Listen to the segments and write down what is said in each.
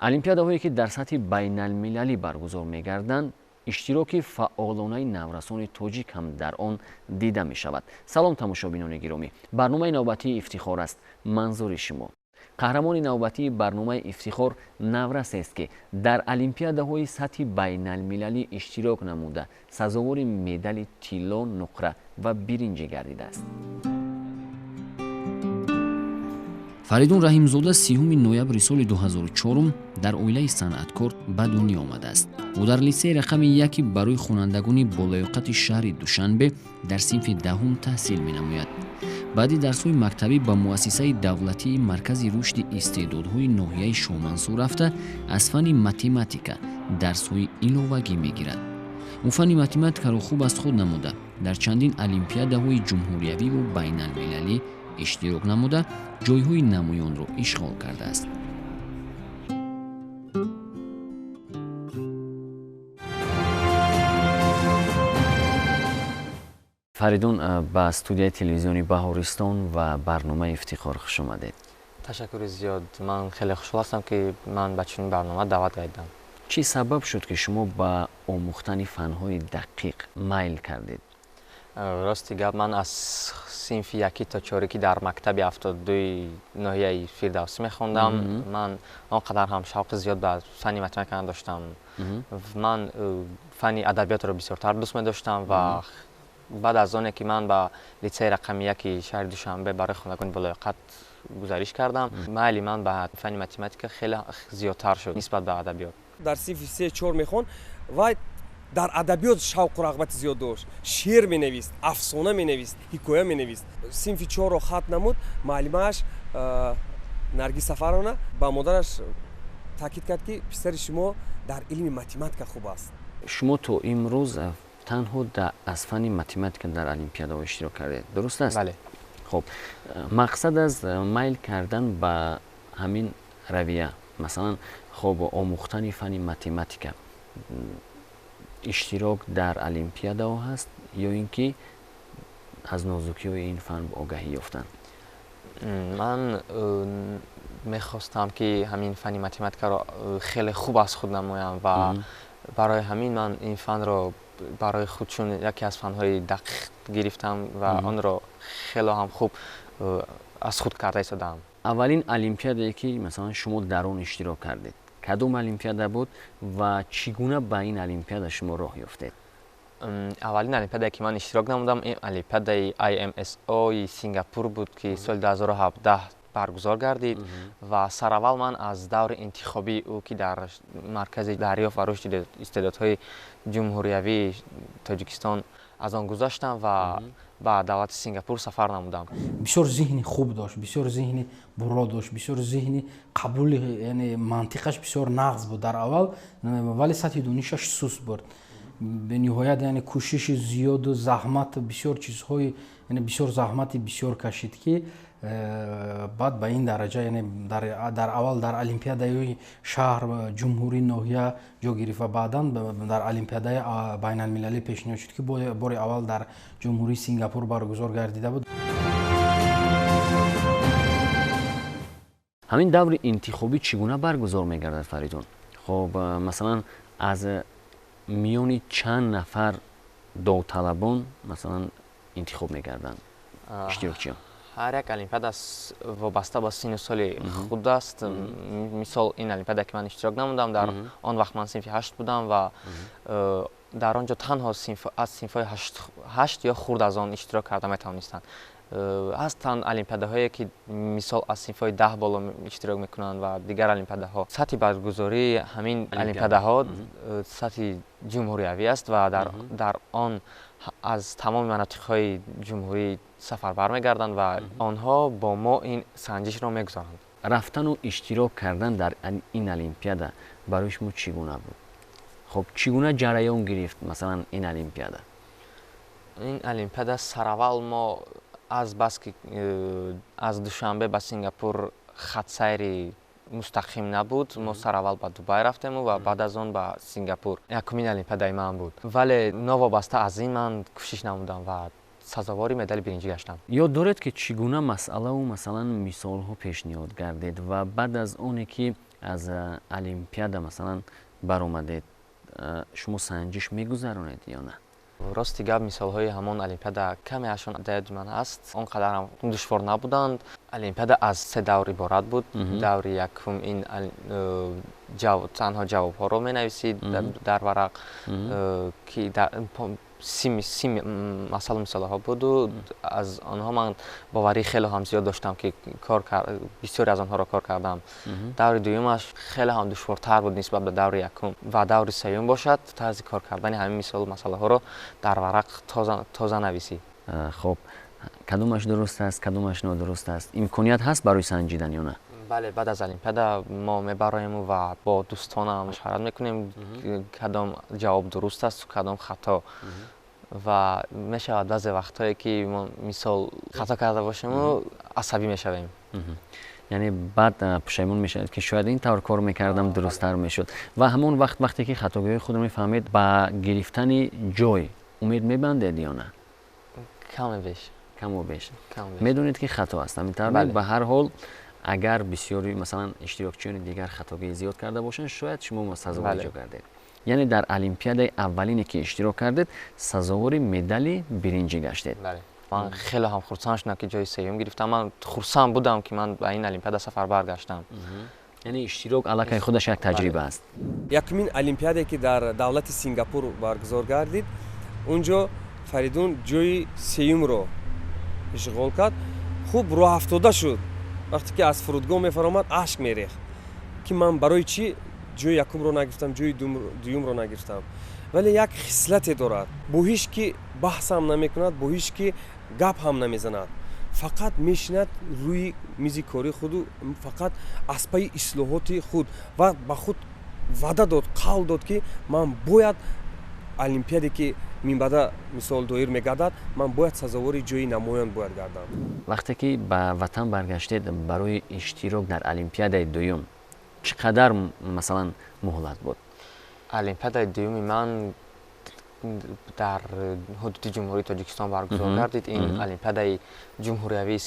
Олимпиадаҳое ки дар сатҳи байналмилалӣ баргузор мегарданд, иштироки фаъолонаи наврасони тоҷик ҳам дар он дида мешавад. Салом, тамошобинони гиромӣ, барномаи навбатии Ифтихор аст манзури шумо. Қаҳрамони навбатии барномаи Ифтихор наврасест, ки дар олимпиадаҳои сатҳи байналмилалӣ иштирок намуда, сазовори медали тилло, нуқра ва биринҷӣ гардидааст. Фаридун Раҳимзода 30 ноябри соли 2004 дар оилаи санъаткор ба дунё омадааст. Ӯ дар литсеи рақами яки барои хонандагони болаёқати шаҳри Душанбе дар синфи 10 таҳсил менамояд. Баъди дарсҳои мактабӣ ба муассисаи давлатии Маркази рушди истеъдодҳои ноҳияи Шоҳмансур рафта, аз фанни математика дарсҳои иловагӣ мегирад. Ӯ фанни математикаро хуб аз худ намуда, дар чандин олимпиадаҳои ҷумҳуриявиву байналмилалӣ иштирок намуда, ҷойҳои намоёнро ишғол кардааст. Фаридун, ба студияи телевизиони Баҳористон ва барномаи Ифтихор хуш омадед. Ташаккури зиёд. Ман хеле хушҳол ҳастам, ки ман ба чунин барнома даъват гардидам. Чӣ сабаб шуд, ки шумо ба омӯхтани фанҳои дақиқ майл кардед? Рости гап, ман аз синфи якӣ то чорӣ, ки дар мактаби 72-и ноҳияи Фирдавсӣ мехондам, ман он қадар ҳам шавқи зиёд ба фанни математика надоштам. Ман фанни адабиётро бисёртар дӯст медоштам ва баъд аз оне ки ман ба литсеи рақами яки шаҳри Душанбе барои хонандагони болаёқат гузариш кардам, майли ман ба фанни математика хеле зиёдтар шуд нисбат ба адабиёт. Дар синфи 3-4 мехонд ва дар адабиёт шавқу рағбати зиёд дошт. Шеър менавист, афсона менавист, ҳикоя менавист. Синфи 4-ро хат намуд, муаллимааш Наргиз Сафаровна ба модараш таъкид кард, ки писари шумо дар илми математика хуб аст. Шумо то имрӯз танҳо аз фанни математика дар олимпиадаҳо иштирок кардед, дуруст аст? Бале. Хуб, мақсад аз майл кардан ба ҳамин равия, масалан, хуб, омӯхтани фанни математика, иштирок дар олимпиадаҳо ҳаст ё ин ки аз нозукиҳои ин фан огаҳӣ ёфтан? Ман мехостам, ки ҳамин фанни математикаро хеле хуб аз худ намоям ва барои ҳамин ман ин фанро барои худ чун яке аз фанҳои дақиқ гирифтам ва онро хело ҳам хуб аз худ карда истодаам. Аввалин олимпиадае, ки масалан шумо дар он иштирок кардед, кадом олимпиада буд ва чӣ гуна ба ин олимпиада шумо роҳ ёфтед? Аввалин олимпиадае, ки ман иштирок намудам, ин олимпиадаи IMSO Сингапур буд, ки соли 2017 баргузор гардид ва сараввал ман аз даври интихобии ӯ, ки дар Маркази дарёфт ва рушди истеъдодҳои ҷумҳуриявии Тоҷикистон, аз он гузаштам ва ба давлати Сингапур сафар намудам. Бисёр зиҳни хуб дошт, бисёр зиҳни бурро дошт, бисёр зиҳни қабули, яъне мантиқаш бисёр нағз буд дар аввал, вале сатҳи донишаш суст буд бениҳоят, яъне кӯшиши зиёду заҳмат, бисёр чизҳои, яъне бисёр заҳмати бисёр кашид, ки баъд ба ин дараҷа, яъне дар аввал дар олимпиадаи шаҳр, ҷумҳурӣ, ноҳия ҷо гирифт ва баъдан дар олимпиадаи байналмилалӣ пешниҳод шуд, ки бори аввал дар ҷумҳурии Сингапур баргузор гардида буд. Ҳамин даври интихобӣ чӣ гуна баргузор мегардад, Фаридун? Хуб, масалан, аз миёни чанд нафар довталабон, масалан, интихоб мегарданд иштирокчиён? Ҳар як олимпиада вобаста ба синну соли худ аст. Мисол, ин олимпиада, ки ман иштирок намудам, дар он вақт ман синфи 8 будам ва дар он ҷо танҳо аз синфҳои 8 ё хурд аз он иштирок карда метавонистанд. Ҳастанд олимпиадаҳое, ки мисол аз синфҳои 10 боло иштирок мекунанд ва дигар олимпиадаҳо. Сатҳи баргузории ҳамин олимпиадаҳо сатҳи ҷумҳуриявӣ аст ва дар он аз тамоми манотиқҳои ҷумҳурӣ сафарбар мегарданд ва онҳо бо мо ин санҷишро мегузаранд. Рафтану иштирок кардан дар ин олимпиада барои шумо чӣ гуна буд? Хуб, чӣ гуна ҷараён гирифт, масалан, ин олимпиада? Ин олимпиада сараввал мо аз баски аз Душанбе ба Сингапур хатсайри мустақим набуд, мо сараввал ба Дубай рафтему ва баъд аз он ба Сингапур. Якумин олимпиадаи ман буд, вале новобаста аз ин ман кӯшиш намудам ва сазовори медали биринҷӣ гаштам. Ёд доред, ки чӣ гуна масъалаву, масалан, мисолҳо пешниҳод гардед ва баъд аз оне ки аз олимпиада масалан баромадед, шумо санҷиш мегузаронед ё на? Рости гап, мисолҳои ҳамон олимпиада камеашон дар ёди ман ҳаст, он қадар ҳам душвор набуданд. Олимпиада аз се давр иборат буд. Даври якум ин танҳо ҷавобҳоро менависид дар варақ, ки си масъалу мисолҳо буду аз онҳо ман боварии хеле ҳам зиёд доштам, ки бисёре аз онҳоро кор кардам. Даври дуюмаш хеле ҳам душвортар буд нисбат ба даври якум, ва даври сеюм бошад, тарзи кор кардани ҳамин мисолу масъалаҳоро дар варақ тоза нависӣ. Хоб, кадомаш дуруст аст, кадомаш нодуруст аст? Имконият ҳаст барои санҷидан ё на? Бале, баъд аз олимпиада мо мебароему ва бо дӯстонам машварат мекунем, кадом ҷавоб дуруст асту кадом хато. Ва мешавад баъзе вақтҳое, ки мо мисол хато карда бошему, асабӣ мешавем. Яъне баъд пушаймон мешавед, ки шояд ин тавр кор мекардам, дурусттар мешуд. Ва ҳамон вақт, вақте ки хатогиҳои худро мефаҳмед, ба гирифтани ҷой умед мебандед ё на? Каме беш. Каму беш медонед, ки хато аст, ҳамин тавр? Ба ҳар ҳол, агар бисёри, масалан, иштирокчиёни дигар хатогии зиёд карда бошанд, шояд шумо сазовори ҷо гардед. Яъне дар олимпиадаи аввалине ки иштирок кардед, сазовори медали биринҷӣ гаштед. Ман хеле ҳам хурсанд шудам, ки ҷои сеюм гирифтам. Ман хурсанд будам, ки ман ба ин олимпиада сафар баргаштам. Яъне иштирок аллакай худаш як таҷриба аст. Якумин олимпиаде, ки дар давлати Сингапур баргузор гардид, он ҷо Фаридун ҷои сеюмро ишғол кард. Хуб роҳафтода шуд. Вақте ки аз фурудгоҳ мефаромад, ашк мерехт, ки ман барои чӣ ҷои якумро нагирифтам, ҷои дуюмро нагирифтам. Вале як хислате дорад: бо ҳеҷ ки баҳс ҳам намекунад, бо ҳеҷ ки гап ҳам намезанад, фақат мешинад рӯи мизи кори худу фақат аз пайи ислоҳоти худ, ва ба худ ваъда дод, қавл дод, ки ман бояд олимпиаде, ки минбаъда мисол доир мегардад, ман бояд сазовори ҷои намоён бояд гардам. Вақте ки ба ватан баргаштед, барои иштирок дар олимпиадаи дуюм чӣ қадар, масалан, муҳлат буд? Олимпиадаи дуюми ман дар ҳудуди Ҷумҳурии Тоҷикистон баргузор гардид. Ин олимпиадаи ҷумҳуриявии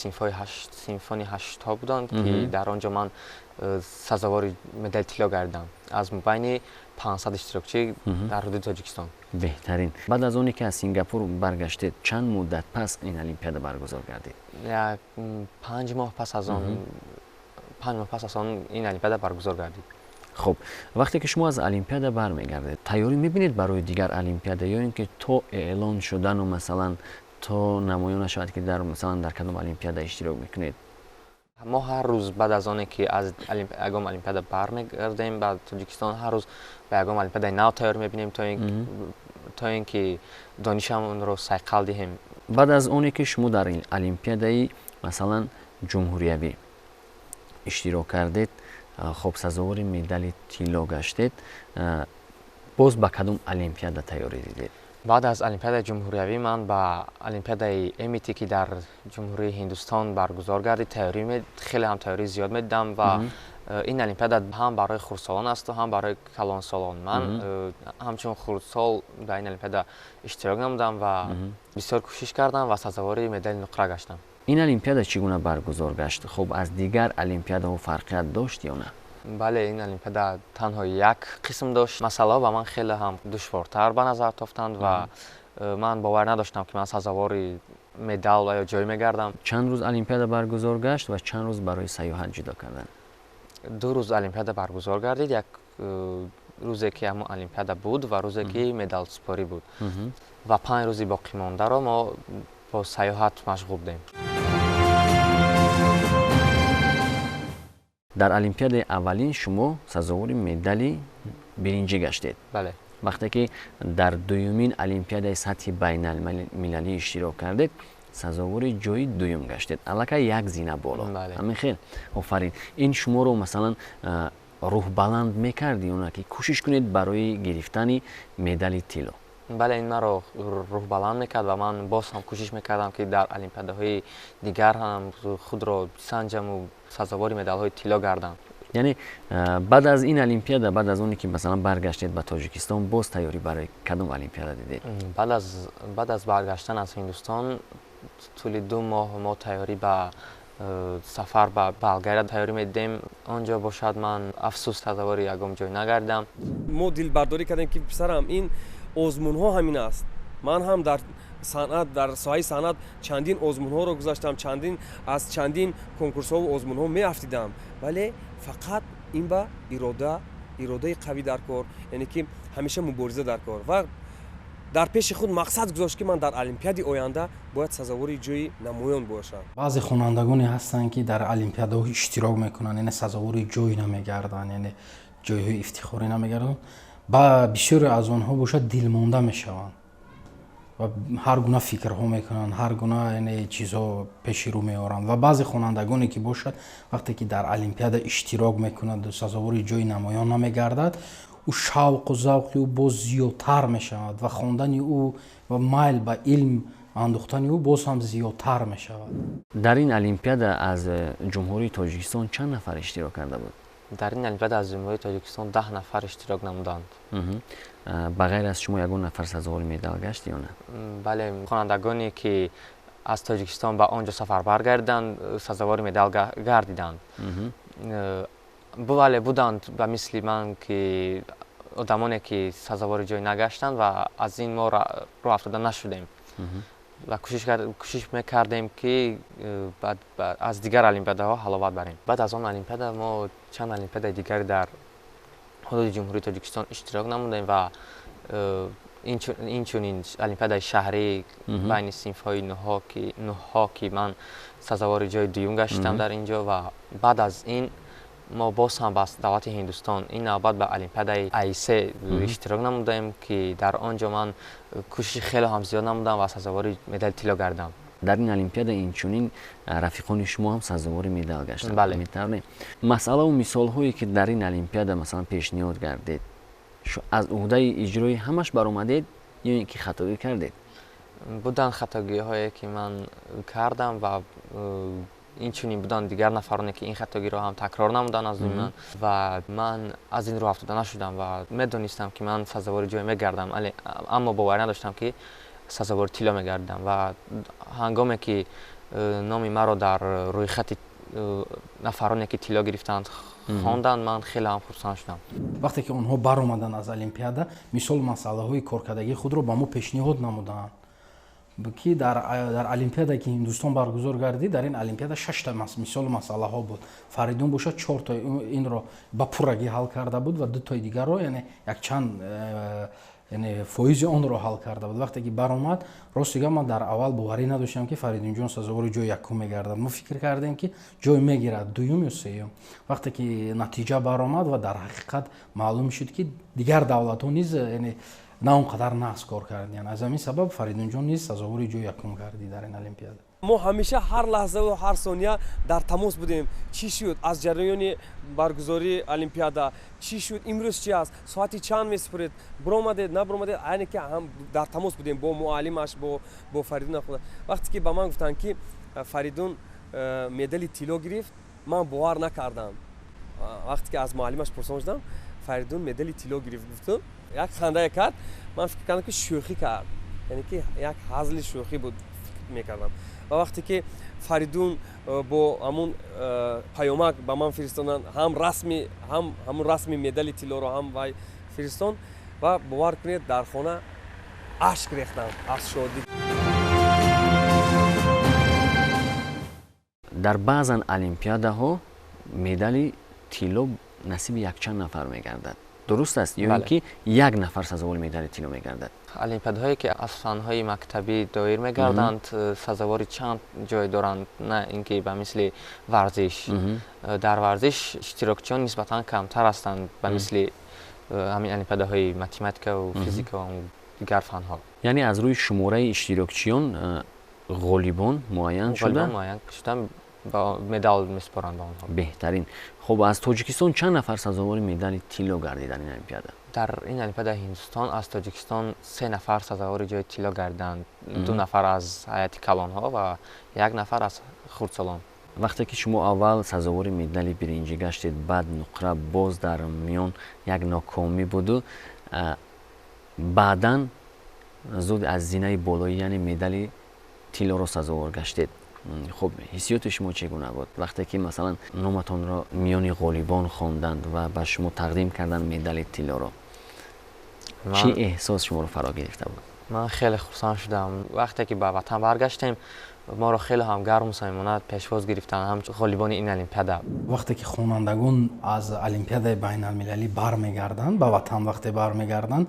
синфони ҳаштҳо буданд, ки дар он ҷо ман сазовори медали тилло гардидам аз мобайни 500 иштирокчӣ дар ҳудуди Тоҷикистон. Беҳтарин. Баъд аз оне ки аз Сингапур баргаштед, чанд муддат пас ин олимпиада баргузор гардид? 5 моҳ пас аз он, 5 моҳ пас аз он ин олимпиада баргузор гардид. Хуб, вақте ки шумо аз олимпиада бармегардед, тайёрӣ мебинед барои дигар олимпиада ё ин ки то эълон шудану, масалан, то намоён нашавад, ки дар, масалан, дар кадом олимпиада иштирок мекунед? Мо ҳар рӯз баъд аз оне ки аз ягон олимпиада бармегардем ба Тоҷикистон, ҳар рӯз ба ягон олимпиадаи нав тайёр мебинем, то ин ки донишамонро сайқал диҳем. Баъд аз оне ки шумо дар олимпиадаи, масалан, ҷумҳуриявӣ иштирок кардед, хоб, сазовори медали тилло гаштед, боз ба кадом олимпиада тайёрӣ дидед? Баъд аз олимпиадаи ҷумҳуриявӣ ман ба олимпиадаи МИТ, ки дар Ҷумҳурии Ҳиндустон баргузор гардид, тайёрӣ, хеле ҳам тайёрии зиёд медидам. Ва ин олимпиада ҳам барои хурдсолон асту ҳам барои калонсолон. Ман ҳамчун хурдсол ба ин олимпиада иштирок намудам ва бисёр кӯшиш кардам ва сазовори медали нуқра гаштам. Ин олимпиада чӣ гуна баргузор гашт? Хуб, аз дигар олимпиадаҳо фарқият дошт ё на? Бале, ин олимпиада танҳо як қисм дошт. Масъалаҳо ба ман хеле ҳам душвортар ба назар тофтанд ва ман бовар надоштам, ки ман сазовори медал ва ё ҷой мегардам. Чанд рӯз олимпиада баргузор гашт ва чанд рӯз барои сайёҳат ҷудо карданд? 2 рӯз олимпиада баргузор гардид: як рӯзе, ки ҳамон олимпиада буд, ва рӯзе, ки медалсупорӣ буд, ва 5 рӯзи боқимондаро мо бо сайёҳат машғул будем. Дар олимпиадаи аввалин шумо сазовори медали биринҷӣ гаштед. Бале. Вақте ки дар дуюмин олимпиадаи сатҳи байналмилалӣ иштирок кардед, сазовори ҷои дуюм гаштед, аллакай як зина боло. Ҳамин хел. Офарин. Ин шуморо, масалан, рӯҳбаланд мекард ё на, ки кӯшиш кунед барои гирифтани медали тилло? Бале, ин маро рӯҳбаланд мекард ва ман боз ҳам кӯшиш мекардам, ки дар олимпиадаҳои дигар ҳам худро бисанҷаму сазовори медалҳои тилло гардам. Яъне баъд аз ин олимпиада, баъд аз оне ки, масалан, баргаштед ба Тоҷикистон, боз тайёрӣ барои кадом олимпиада дидед? Баъд аз баргаштан аз Ҳиндустон тӯли 2 моҳ мо тайёрӣ ба Сафар ба Болгария тайёрӣ медидем. Он ҷо бошад, ман, афсӯс, сазовори ягон ҷой нагардидам. Мо дилбардорӣ кардем, ки писарам, ин озмунҳо ҳамин аст. Ман ҳам дар санъат, дар соҳаи санъат чандин озмунҳоро гузаштам, чандин аз чандин конкурсҳову озмунҳо меафтидам, вале фақат ин ба ирода, иродаи қавӣ дар кор, яъне ки ҳамеша мубориза дар кор. Ва дар пеши худ мақсад гузошт, ки ман дар олимпиади оянда бояд сазовори ҷои намоён бошам. Баъзе хонандагоне ҳастанд, ки дар олимпиадаҳо иштирок мекунанд, яъне сазовори ҷой намегарданд, яъне ҷойҳои ифтихорӣ намегарданд. Ба бисёре аз онҳо бошад, дилмонда мешаванд ва ҳар гуна фикрҳо мекунанд, ҳар гуна, яъне, чизҳо пеши рӯ меоранд. Ва баъзе хонандагоне ки бошад, вақте ки дар олимпиада иштирок мекунад, сазовори ҷои намоён намегардад, ӯ шавқу завқи ӯ боз зиёдтар мешавад ва хондани ӯ ва майл ба илм андохтани ӯ боз ҳам зиёдтар мешавад. Дар ин олимпиада аз Ҷумҳурии Тоҷикистон чанд нафар иштирок карда буд? Дар ин олимпиада аз Ҷумҳурии Тоҷикистон 10 нафар иштирок намуданд. Ба ғайр аз шумо ягон нафар сазовори медал гашт ё на? Бале, хонандагоне ки аз Тоҷикистон ба он ҷо сафарбар гардиданд, сазовори медал гардиданд. Вале буданд ба мисли ман ки одамоне ки сазовори ҷой нагаштанд ва аз ин мо роҳ афтода нашудем ва кӯшиш мекардем, ки аз дигар олимпиадаҳо ҳаловат барем. Баъд аз он олимпиада мо чанд олимпиадаи дигаре дар ҳудуди Ҷумҳурии Тоҷикистон иштирок намудем ва инчунин олимпиадаи шаҳрӣ байни синфҳои нӯҳҳо, ки ман сазовори ҷои дуюм гаштам дар ин ҷо. Ва баъд аз ин мо боз ҳам ба давлати Ҳиндустон, ин навбат ба олимпиадаи АИС иштирок намудаем, ки дар он ҷо ман кӯшиши хеле ҳам зиёд намудам ва сазовори медали тилло гардам. Дар ин олимпиада инчунин рафиқони шумо ҳам сазовори медал гаштанд? Бале. Метавонем масъалаву мисолҳое ки дар ин олимпиада, масалан, пешниҳод гардед, аз уҳдаи иҷрои ҳамаш баромадед ё ин ки хатогӣ кардед? Буданд хатогиҳое, ки ман кардам ва инчунин буданд дигар нафароне, ки ин хатогиро ҳам такрор намуданд аз рӯи ман. Ва ман аз ин роҳ афтода нашудам ва медонистам, ки ман сазовори ҷой мегардам, аммо боварӣ надоштам, ки сазовори тилло мегардам. Ва ҳангоме ки номи маро дар рӯйхати нафароне, ки тилло гирифтанд, хонданд, ман хеле ҳам хурсанд шудам. Вақте ки онҳо баромаданд аз олимпиада, мисол, масъалаҳои коркардагии худро ба мо пешниҳод намуданд, ки дар олимпиада, ки Ҳиндустон баргузор гардид, дар ин олимпиада шашта мисолу масъалаҳо буд. Фаридун бошад, чортои инро ба пуррагӣ ҳал карда буд ва дутои дигарро, яъне якчанд яъне фоизи онро ҳал карда буд. Вақте ки баромад, рости гап, ман дар аввал боварӣ надоштам, ки Фаридунҷон сазовори ҷои якум мегардад. Мо фикр кардем, ки ҷой мегирад дуюм ё сеюм. Вақте ки натиҷа баромад ва дар ҳақиқат маълум шуд, ки дигар давлатҳо низ, яъне, на он қадар нағз кор кардиянд, аз ҳамин сабаб Фаридунҷон низ сазовори ҷои якум гардид дар ин олимпиада. Мо ҳамеша, ҳар лаҳзаву ҳар сония дар тамос будем: чӣ шуд аз ҷараёни баргузории олимпиада, чӣ шуд, имрӯз чи аст, соати чанд месупоред, биромадед, набиромадед. Айне ки ҳам дар тамос будем бо муаллимаш, бо Фаридун. Вақте ки ба ман гуфтанд, ки Фаридун медали тилло гирифт, ман бовар накардам. Вақте ки аз муаллимаш пурсон шудам, Фаридун медали тилло гирифт, гуфту як хандае кард. Ман фикр кардам, ки шӯхӣ кард, яъне ки як ҳазли шӯхӣ буд, фикр мекардам. Ва вақте ки Фаридун бо ҳамун паёмак ба ман фиристоданд, ҳам расми, ҳам ҳамун расми медали тиллоро ҳам вай фиристонд, ва бовар кунед, дар хона ашк рехтам аз шодӣ. Дар баъзан олимпиадаҳо медали тилло насиби якчанд нафар мегардад, дуруст аст, ё ин ки як нафар сазовори медали тилло мегардад? Олимпиадаҳое, ки аз фанҳои мактабӣ доир мегарданд, сазовори чанд ҷой доранд, на ин ки ба мисли варзиш. Дар варзиш иштирокчиён нисбатан камтар ҳастанд, ба мисли ҳамин олимпиадаҳои математикаву физикаву дигар фанҳо. Яъне аз рӯи шумораи иштирокчиён ғолибон муайян шуда, муайян шуда, ба медал месупоранд ба онҳо. Беҳтарин. Хуб, аз Тоҷикистон чанд нафар сазовори медали тилло гардид дар ин олимпиада? Дар ин олимпиадаи Ҳиндустон аз Тоҷикистон се нафар сазовори ҷои тилло гардиданд: ду нафар аз ҳайати калонҳо ва як нафар аз хурдсолон. Вақте ки шумо аввал сазовори медали биринҷӣ гаштед, баъд нуқра, боз дар миён як нокомӣ буду баъдан зуд аз зинаи болоӣ, яъне медали тиллоро сазовор гаштед. Хуб, ҳиссиёти шумо чӣ гуна буд, вақте ки, масалан, номатонро миёни ғолибон хонданд ва ба шумо тақдим карданд медали тиллоро? Чӣ эҳсос шуморо фаро гирифта буд? Ман хеле хурсанд шудам. Вақте ки ба ватан баргаштем, моро хеле ҳам гарму самимона пешвоз гирифтанд, ҳамчун ғолибони ин олимпиада. Вақте ки хонандагон аз олимпиадаи байналмилалӣ бармегарданд ба ватан, вақте бармегарданд,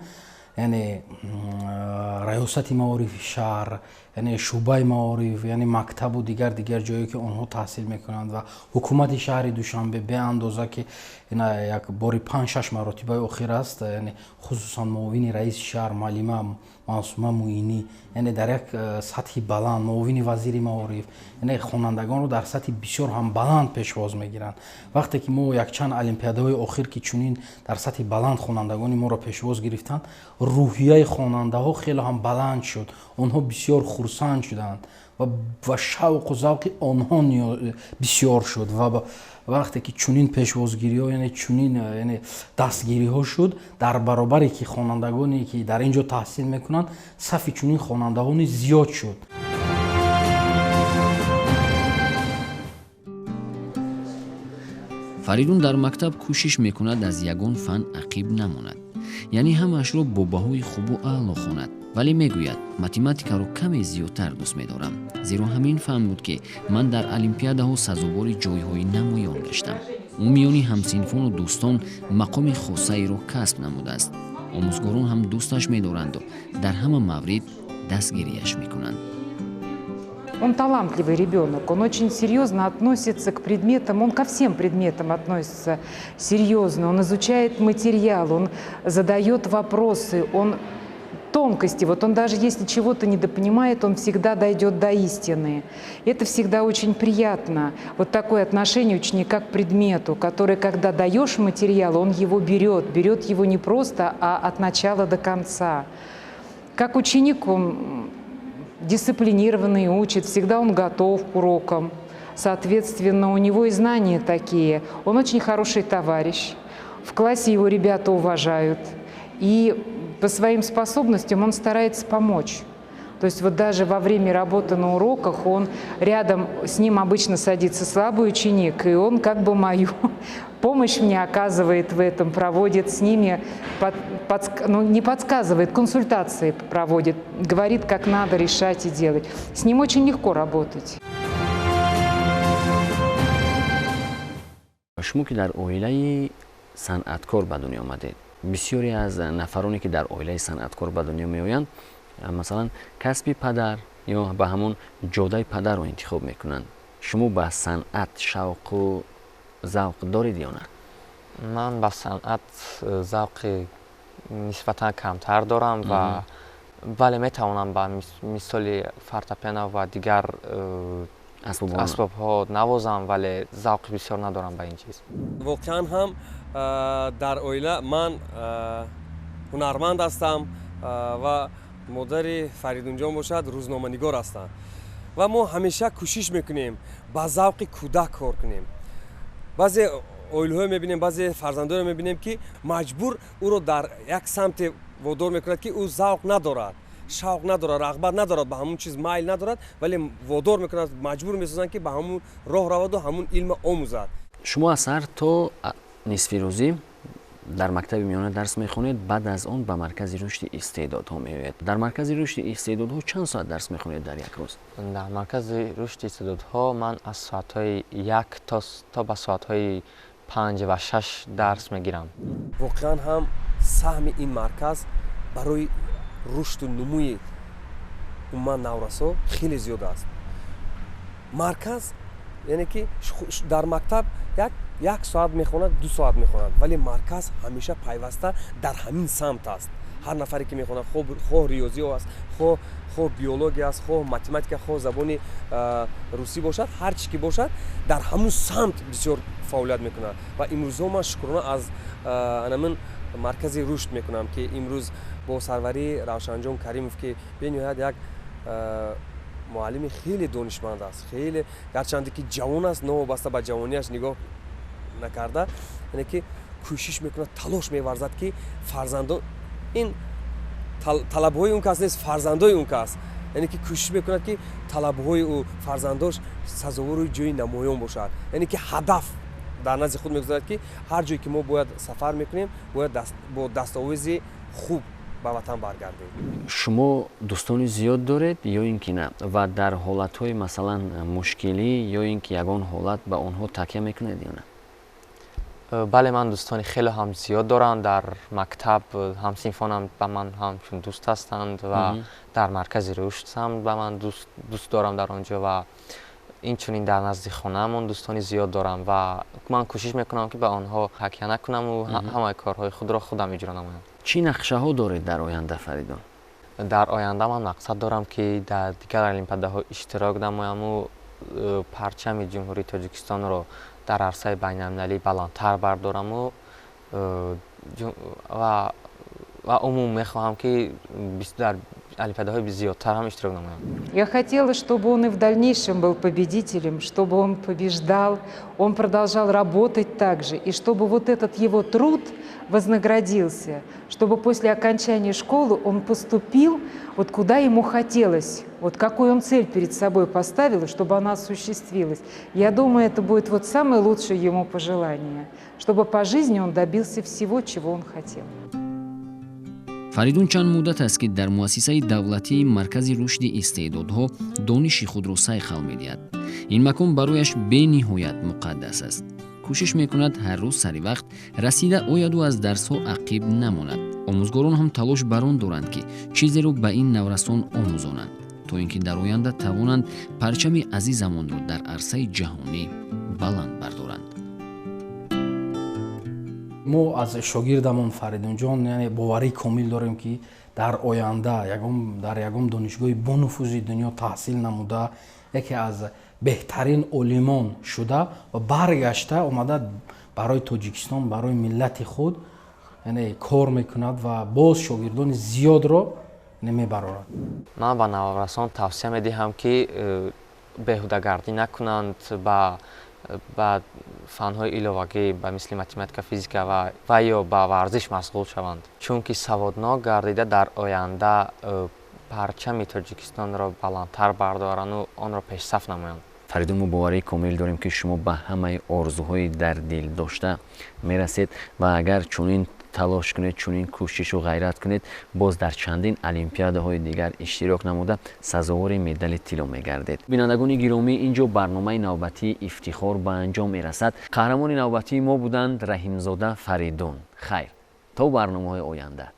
яъне раёсати маорифи шаҳр, яъне шӯъбаи маориф, яъне мактабу дигар ҷое ки онҳо таҳсил мекунанд, ва ҳукумати шаҳри Душанбе беандоза, ки як бори 5-6 маротибаи охир аст, яъне хусусан муовини раиси шаҳр муаллима Маъсума Муинӣ, яъне дар як сатҳи баланд, муовини вазири маориф, яъне хонандагонро дар сатҳи бисёр ҳам баланд пешвоз мегиранд. Вақте ки мо якчанд олимпиадаҳои охир ки чунин дар сатҳи баланд хонандагони моро пешвоз гирифтанд, рӯҳияи хонандаҳо хеле ҳам баланд шуд, онҳо бисёр хурсанд шуданд ва шавқу завқи онҳо бисёр шуд. Ва вақте ки чунин пешвозгириҳо, яъне чунин, яъне дастгириҳо шуд, дар баробаре ки хонандагоне ки дар ин ҷо таҳсил мекунанд, сафи чунин хонандаҳо низ зиёд шуд. Фаридун дар мактаб кӯшиш мекунад аз ягон фан ақиб намонад, яъне ҳамаашро бо баҳои хубу аъло хонад, вале мегӯяд: математикаро каме зиёдтар дӯст медорам, зеро ҳамин фан буд, ки ман дар олимпиадаҳо сазовори ҷойҳои намоён гаштам. Ӯ миёни ҳамсинфону дӯстон мақоми хосаеро касб намудааст. Омӯзгорон ҳам дӯсташ медоранду дар ҳама маврид дастгирияш мекунанд. Он талантливый ребенок, он очень серьезно относится к предметам, он ко всем предметам относится серьезно, он изучает материал, он задает вопросы, он тонкости, вот он даже если чего-то недопонимает, он всегда дойдет до истины. Это всегда очень приятно. Вот такое отношение ученика к предмету, который, когда даешь материал, он его берет, берет его не просто, а от начала до конца. Как ученик он дисциплинированный, учит, всегда он готов к урокам. Соответственно, у него и знания такие. Он очень хороший товарищ. В классе его ребята уважают. И по своим способностям он старается помочь. То есть вот даже во время работы на уроках он рядом с ним обычно садится слабый ученик, и он как бы мою помощь мне оказывает в этом, проводит с ними, ну, не подсказывает, консультации проводит, говорит, как надо решать и делать. С ним очень легко работать. Шумо ки дар оилаи санъаткор ба дунё омадед, бисёре аз нафароне ки дар оилаи санъаткор ба дунё меоянд, масалан, касби падар ё ба ҳамон ҷодаи падарро интихоб мекунанд. Шумо ба санъат шавқу завқ доред ё на? Ман ба санъат завқи нисбатан камтар дорам, ва вале метавонам ба мисоли фортепиано ва дигар асбобҳо навозам, вале завқи бисёр надорам ба ин чиз. Воқеан ҳам дар оила ман ҳунарманд ҳастам ва модари Фаридунҷон бошад рӯзноманигор ҳастанд, ва мо ҳамеша кӯшиш мекунем ба завқи кӯдак кор кунем. Баъзе оилаҳое мебинем, баъзе фарзандоро мебинем, ки маҷбур ӯро дар як самте водор мекунад, ки ӯ завқ надорад, шавқ надорад, рағбат надорад, ба ҳамон чиз майл надорад, вале водор мекунад, маҷбур месозанд, ки ба ҳамон роҳ раваду ҳамон илма омӯзад. Шумо аз саҳар то нисфирӯзӣ дар мактаби миёна дарс мехонед, баъд аз он ба маркази рушди истеъдодҳо меояд. Дар маркази рушди истеъдодҳо чанд соат дарс мехонед дар як рӯз? Дар маркази рушди истеъдодҳо ман аз соатҳои 1 то ба соатҳои 5 ва 6 дарс мегирам. Воқеан ҳам саҳми ин марказ барои рушду нумӯи умуман наврасо хеле зиёд аст. Марказ, яъне ки дар мактаб як соат мехонад, 2 соат мехонад, вале марказ ҳамеша пайваста дар ҳамин самт аст. Ҳар нафаре ки мехонад, хоҳ риёзиё аст, хоҳ биология аст, хоҳ математика, хоҳ забони русӣ бошад, ҳар чӣ ки бошад, дар ҳамун самт бисёр фаъолият мекунад. Ва имрӯзҳо ман шукрона аз анамин маркази рушд мекунам, ки имрӯз бо сарварии Равшанҷон Каримов, ки бениҳоят як муаллими хеле донишманд аст, хеле, гарчанде ки ҷавон аст, новобаста ба ҷавонияш нигоҳ накарда, яъне ки кӯшиш мекунад, талош меварзад, ки фарзандон, ин талабҳои он кас нест, фарзандои он кас Яъне ки кӯшиш мекунад, ки талабҳои ӯ, фарзандош сазовори ҷои намоён бошад. Яъне ки ҳадаф дар назди худ мегузорад, ки ҳар ҷое ки мо бояд сафар мекунем, бояд бо дастовези хуб ба ватан баргардем. Шумо дӯстони зиёд доред ё ин ки на? Ва дар ҳолатҳои, масалан, мушкилӣ ё ин ки ягон ҳолат ба онҳо такя мекунед ё на? Бале, ман дӯстони хеле ҳам зиёд дорам. Дар мактаб ҳамсинфонам ба ман ҳамчун дӯст ҳастанд ва дар маркази рушд ҳам ба ман дӯст дорам дар он ҷо ва инчунин дар назди хонаамон дӯстони зиёд дорам ва ман кӯшиш мекунам, ки ба онҳо такя накунаму ҳамаи корҳои худро худам иҷро намоям. Чӣ нақшаҳо доред дар оянда, Фаридун? Дар оянда ман мақсад дорам, ки дар дигар олимпиадаҳо иштирок намояму парчами Ҷумҳурии Тоҷикистонро дар арсаи байналмилалӣ баландтар бардораму ва умум мехоҳам, ки дар олимпиадаҳои зиёдтар ҳам иштирок намоям. Я хотела, чтобы он и в дальнейшем был победителем, чтобы он побеждал, он продолжал работать также, и чтобы вот этот его труд вознаградился, чтобы после окончания школы он поступил вот куда ему хотелось, вот какую он цель перед собой поставил, чтобы она осуществилась. Я думаю, это будет вот самое лучшее ему пожелание, чтобы по жизни он добился всего, чего он хотел. Фаридун чанд муддат аст, ки дар муассисаи давлатии Маркази рушди истеъдодҳо дониши худро сайқал медиҳад. Ин макон барояш бениҳоят муқаддас аст. Кӯшиш мекунад, ҳар рӯз сари вақт расида ояду аз дарсҳо ақиб намонад. Омӯзгорон ҳам талош бар он доранд, ки чизеро ба ин наврасон омӯзонанд, то ин ки дар оянда тавонанд парчами азизамонро дар арсаи ҷаҳонӣ баланд бардоранд. Мо аз шогирдамон Фаридунҷон, яъне, боварии комил дорем, ки дар оянда дар ягон донишгоҳи бонуфузи дунё таҳсил намуда, яке аз беҳтарин олимон шуда ва баргашта омада, барои Тоҷикистон, барои миллати худ, яъне, кор мекунад ва боз шогирдони зиёдро мебарорад. Ман ба наврасон тавсия медиҳам, ки беҳудагардӣ накунанд, ба фанҳои иловагӣ, ба мисли математика, физика ва ё ба варзиш машғул шаванд, чунки саводнок гардида, дар оянда парчами Тоҷикистонро баландтар бардорану онро пешсаф намоянд. Фаридун, мо боварии комил дорем, ки шумо ба ҳамаи орзуҳои дар дил дошта мерасед ва агар чунин талош кунед, чунин кӯшишу ғайрат кунед, боз дар чандин олимпиадаҳои дигар иштирок намуда, сазовори медали тилло мегардед. Бинандагони гиромӣ, ин ҷо барномаи навбатии «Ифтихор» ба анҷом мерасад. Қаҳрамони навбатии мо буданд Раҳимзода Фаридун. Хайр, то барномаҳои оянда.